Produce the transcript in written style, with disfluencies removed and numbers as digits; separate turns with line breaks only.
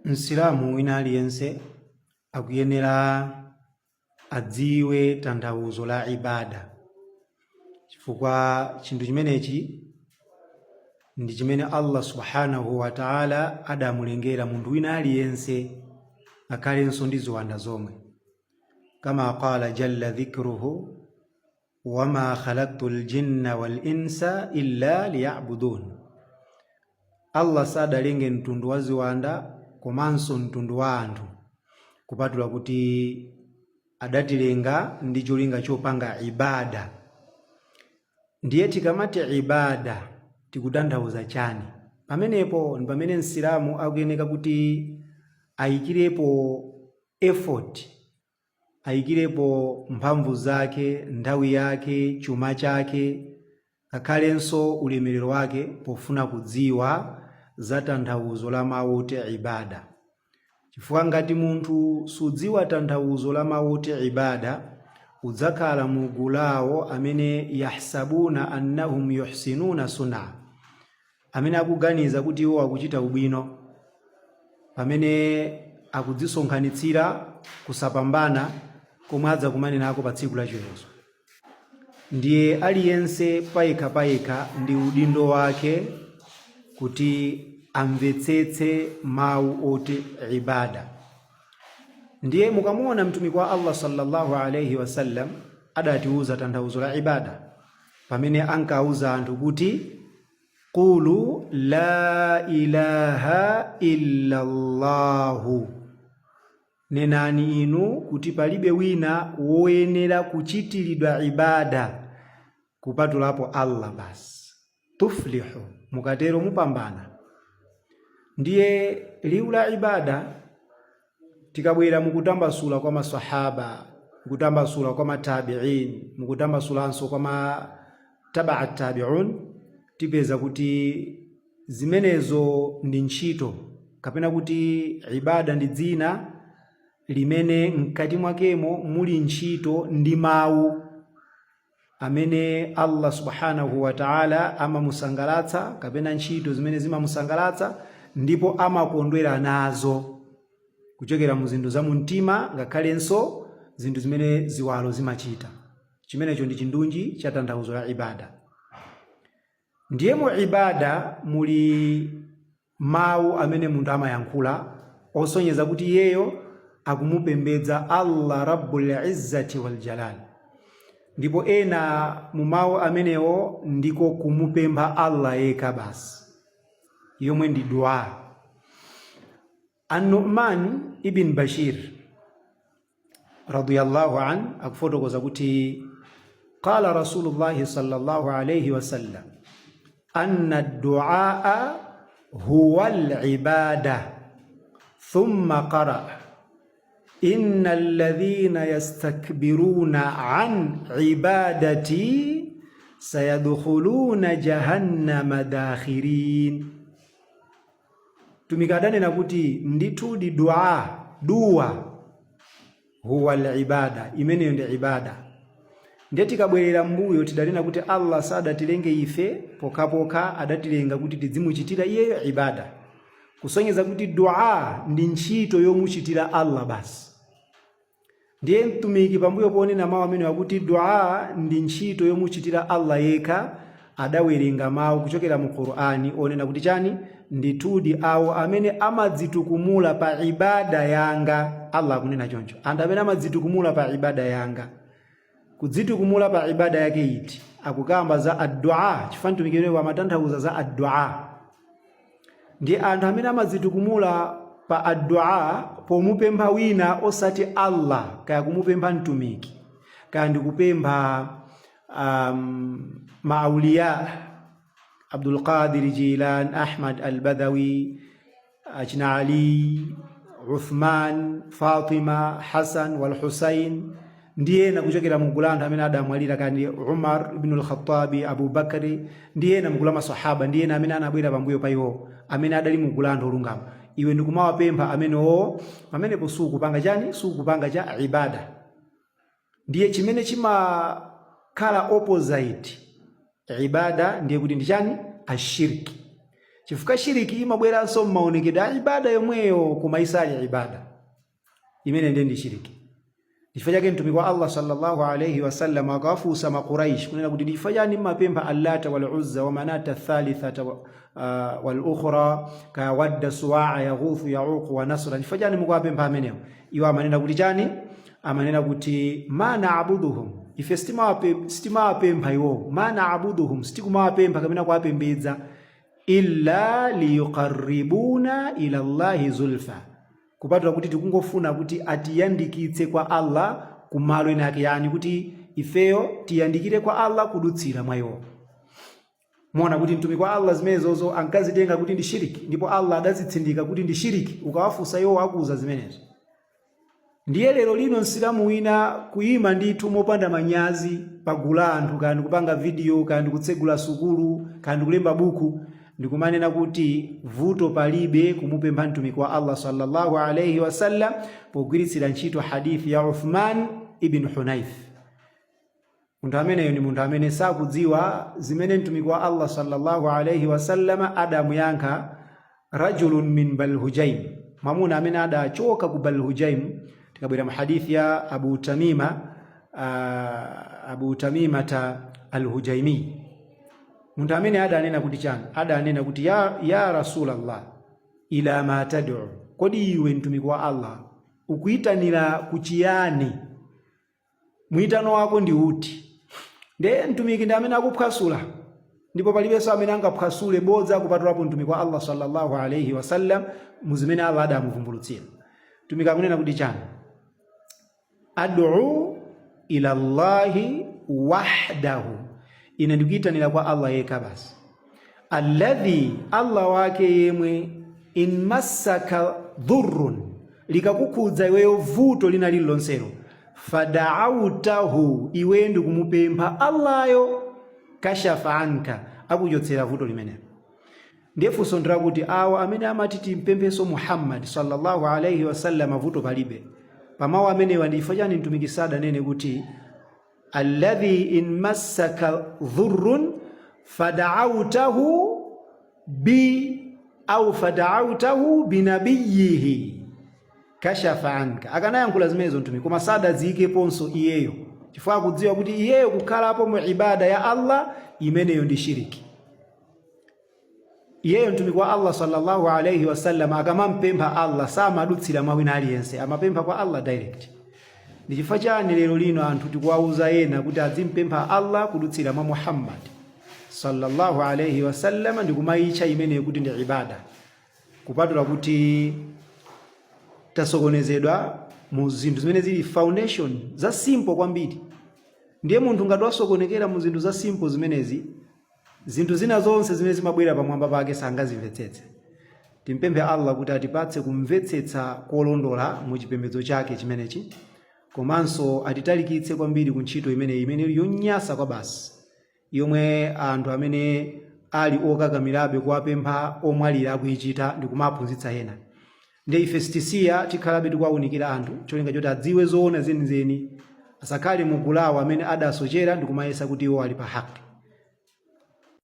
Msilamu wina aliyense akuyenera adziwe tanthauzo la ibada, chifukwa chinthu chimenechi ndi chimene Allah subhanahu wa ta'ala adamulengera munthu wina aliyense, ngakhalenso ndi ziwanda zomwe, kama qala jalla dhikruhu: wama khalaqtu ljinna wal insa illa liyabudun. Allah sadalenge mtundu wa ziwanda komanso mtundu wa anthu kupatula kuti adatilenga ndi cholinga chopanga ibada. Ndiye tikamati ibada tikutanthauza chani? Pamenepo ndi pamene Msilamu akuyeneka kuti ayikirepo effort, ayikirepo mphamvu zake, nthawi yake, chuma chake, ngakhalenso ulemerero wake pofuna kudziwa za tanthauzo la mawu oti ibada. Chifukwa ngati munthu sudziwa tanthauzo la mawu oti ibada, udzakhala mu gulu lawo amene yahsabuna annahum yuhsinuna suna, amene akuganiza kuti iwo akuchita ubwino pamene akudzisonkhanitsira kusapambana komwe adzakumane nako pa tsiku la chiweruzo. Ndiye aliyense payekha payekha ndi udindo wake kuti amvetsetse mawu oti ibada. Ndiye mukamuona Mtumiki wa Allah sallallahu alaihi wasallam adatiuza tanthauzo la ibada pamene ankauza anthu kuti: qulu la ilaha illa Allahu, nenani inu kuti palibe wina woyenera kuchitiridwa ibada kupatulapo Allah basi, tuflihu, mukatero mupambana. Ndiye liwu la ibada, tikabwera mukutambasula kwa masahaba, mukutambasula kwa matabi'in, mukutambasulanso kwa matabaa tabi'un, tipeza kuti zimenezo ndi ntchito, kapena kuti ibada ndi dzina limene mkati mwakemo muli ntchito ndi mawu amene Allah subhanahu wa ta'ala amamusangalatsa, kapena ntchito zimene zimamusangalatsa ndipo amakondwera nazo, kuchokera mu zinthu za mumtima ngakhalenso zinthu zimene ziwalo zimachita. Chimenecho ndi chindunji cha tanthauzo la ibada. Ndiye mu ibada muli mawu amene munthu amayankhula osonyeza kuti iyeyo akumupembedza Allah Rabbul Izzati wal Jalal, ndipo ena mu mawu amenewo ndiko kumupempha Allah yekha basi, yomwe ndi dua. An-Nu'man ibn Bashir radiyallahu an akufotokoza kuti qala Rasulullahi sallallahu alayhi wasallam anna duaa huwa al-ibada, thumma qaraa: inna alladhina yastakbiruna an ibadati sayadkhuluna jahannama dakhirin. Mtumiki adanena kuti ndithudi dua, dua, huwa al-ibada, imeneyo ndi ibada. Ndiye tikabwerera mbuyo tidanena kuti Allah sadatilenge ife pokhapokha adatilenga kuti tidzimuchitira iyeyo ibada, kusonyeza kuti dua ndi ntchito yomuchitira Allah basi. Ndiye Mtumiki pambuyo ponena mawu amene akuti dua ndi ntchito yomuchitira Allah yekha, adawerenga mawu kuchokera mu Qur'ani onena kuti chani? Ndithudi awo amene amadzitukumula pa ibada yanga. Allah akunena choncho, anthu amene amadzitukumula pa ibada yanga. Kudzitukumula pa ibada yake iti? Akukamba za addua, chifukwa Mtumiki amatanthauza za addua. Ndi anthu amene amadzitukumula pa addua pomupempha wina osati Allah, kaya kumupempha Mtumiki, kaya ndikupempha maauliya, Abdul Qadir Jilan, Ahmad al-Badawi, achina Ali, Uthman, Fatima, Hasan wal Husain ndi ena kuchokera mu gulu anthu amene adamwalira, kandi Umar ibn al-Khattabi, Abu Bakri ndi ena mugulu la masahaba ndi ena amene anabwera pambuyo pa iwo amene adali mugulu anthu olungama, iwe ndikumawapempha amenewo, pamenepo sukupanga chani? Sukupanga cha ibada. Ndiye chimene chimakhala opposite ibada ndiye kuti ndi chani? Ashirki. Chifukwa shiriki imabweranso m'maonekedwe a ibada yomweyo koma isali ibada. Imene ndiye ndi shiriki. Chifukwa chake Mtumiki wa Allah sallallahu alayhi wasallam akawafunsa Maquraish kunena kuti chifukwa chani mmapempha Allata wal Uzza wa Manata thalithata wal ukhra ka Wadda, Suwaa, Yaghuthu, Yauq wa Nasra, chifukwa chani mukuwapempha amenewo? Iwo amanena kuti chani? Amanena kuti ma naabuduhum, ife sitimawapempha iwowo, ma naabuduhum, sitikumawapempha kapena kuwapembedza illa liyuqarribuna ila Allahi zulfa, kupatula kuti tikungofuna kuti atiyandikitse kwa Allah kumalo ena ake, yani kuti ifeyo tiyandikire kwa Allah kudutsira mwa iwo. Muona kuti Mtumiki wa Allah zimenezozo ankazitenga kuti ndi shiriki, ndipo Allah adazitsindika kuti ndi shiriki. Ukawafunsa iwo akuuza zimenezo. Ndiye lero lino Msilamu wina kuyima ndithu mopanda manyazi pagulu la anthu, kaya ndikupanga video, kaya ndikutsegula sukulu, kaya ndikulemba buku, ndikumanena kuti vuto palibe kumupempha Mtumiki wa Allah sallallahu alayhi wasallam pogwiritsira ntchito hadithi ya Uthman ibn Hunayf. Munthu ameneyo ndi munthu amene sakudziwa zimene Mtumiki wa Allah sallallahu alayhi wasallam adamuyankha rajulun min Balhujaim, mwamuna amene adachoka ku Balhujaim. Tikabwera mu hadithi ya Abu Tamima, Abu Tamimata al-Hujaimi, munthu amene adanena kuti chani? Adanena kuti ya Rasulallah, ila ma tad'u, kodi iwe Mtumiki wa Allah ukuyitanira kuchiyani? Mwitano wako ndi uti? Ndiye Mtumiki ndi amene akuphwasula, ndipo palibenso amene angaphwasule bodza kupatulapo Mtumiki wa Allah sallallahu alayhi wasallam muzimene Allah adamuvumbulutsira. Mtumiki akunena kuti chani? Ad'u ila Allahi wahdahu, ine ndikuyitanira kwa Allah yekha basi, alladhi, Allah wake yemwe, in massaka dhurrun, likakukhudza iweyo vuto lina lililonselo, fada'autahu, iweyo ndikumupempha Allahyo, kashafa anka, akuchotsera vuto limenelo. Ndiye funso ndilakuti awo amene amati timpemphenso Muhammad sallallahu alayhi wasallam vuto palibe, pamawu amenewa ndi chifukwa chani Mtumiki sadanene kuti alladhi in massaka dhurrun fada'autahu bi au fada'autahu binabiyihi kashafa anka? Akanayankhula zimenezo Mtumiki, koma sadaziyikeponso iyeyo chifukwa akudziwa kuti iyeyo kukhalapo mu ibada ya Allah imeneyo ndi shiriki. Iyeyo Mtumiki wa Allah sallallahu alayhi wasallam akamampempha Allah samadutsira mwa wina aliyense, amapempha kwa Allah direct. Ndi chifukwa chani lero lino anthu tikuwauza ena kuti azimpempha Allah kudutsira mwa Muhammad sallallahu alayhi wasallam ndikumayitcha imeneyo kuti ndi ibada? Kupatula kuti tasokonezedwa mu zinthu zimene zili foundation za simple kwambiri. Ndiye munthu ngati wasokonekera mu zinthu za simple zimenezi, zinthu zina zonse zimene zimabwera pamwamba pake sangazimvetsetse. Timpemphe Allah kuti atipatse kumvetsetsa kolondola mu chipembedzo chake chimenechi, komanso atitalikitse kwambiri ku ntchito imeneyi imene ili yonyasa kwa basi, yomwe anthu amene ali okakamirabe kuwapempha omwalira akuichita ndi kumaphunzitsa ena. Ndiye ife sitisiya, tikhalabe tikuwaunikira anthu cholinga choti adziwe zoona zenizeni, asakhale mu gulu lawo amene adasochera ndi kumayesa kuti iwo ali pa haki.